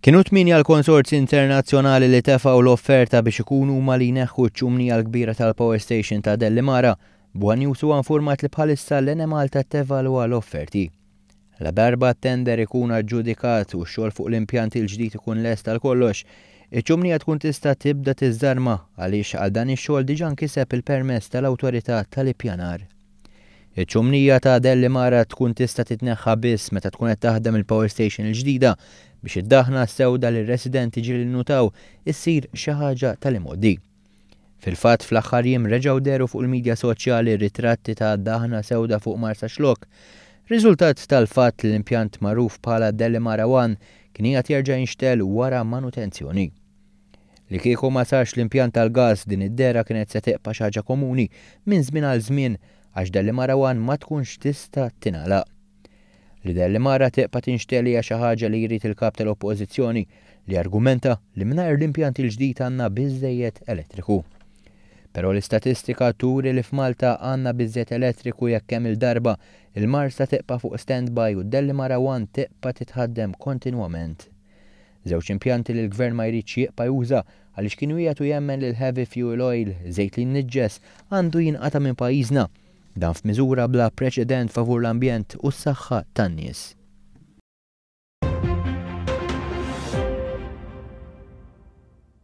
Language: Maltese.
Kienu tmienja l-konsorzi internazzjonali li tefgħu l-offerta biex ikunu huma li jneħħu ċ-ċumnija l-kbira tal-power station ta' Dellimara. One News huwa infurmat li bħalissa l-Enemalta tevalwa l-offerti. Ladarba t-tender ikun aġġudikat u x-xogħol fuq l-impjant il-ġdid ikun lest għal kollox, iċ-ċumnija tkun tista' tibda tiżżarma għaliex għal dan ix-xogħol diġà nkiseb il-permess tal-Awtorità tal-Ippjanar. Iċ-ċumnija ta' Dellimara tkun tista' titneħħa biss meta tkun qed taħdem il-power station il-ġdida biex id-daħna sewda li r-residenti ġieli nnutaw issir xi ħaġa tal-imgħoddi. Fil-fatt fl-aħħar jiem reġgħu dehru fuq il-midja soċjali ritratti ta' daħna sewda fuq Marsaxlokk, riżultat tal-fatt li l-impjant magħruf bħala Dellimara One kien qiegħed jerġa' jinxtegħel wara manutenzjoni. Li kieku ma sarx l-impjant tal-gass din id-dehra kienet se tibqa' xi ħaġa komuni minn żmien għal żmien għax Dellimara One ma tkunx tista' tingħalaq. Li Dellimara tibqa' tinxtegħel hija xi ħaġa li jrid il-Kap tal-Oppożizzjoni li argumenta li mingħajr l-impjant il-ġdid għandna biżżejjed elettriku. Però l-istatistika turi li f'Malta għandna biżżejjed elettriku jekk kemm-il darba il-Marsa tibqa' fuq stand-by u Dellimara One tibqa' titħaddem kontinwament. Żewġ impjanti li l-Gvern ma jridx jibqa' juża għaliex kien wiegħed u jemmen li l-heavy fuel oil, żejt li jniġġes, għandu jinqata' minn pajjiżna. Dan f'miżura bla preċedent favur l-ambjent u s-saħħa tan-nies.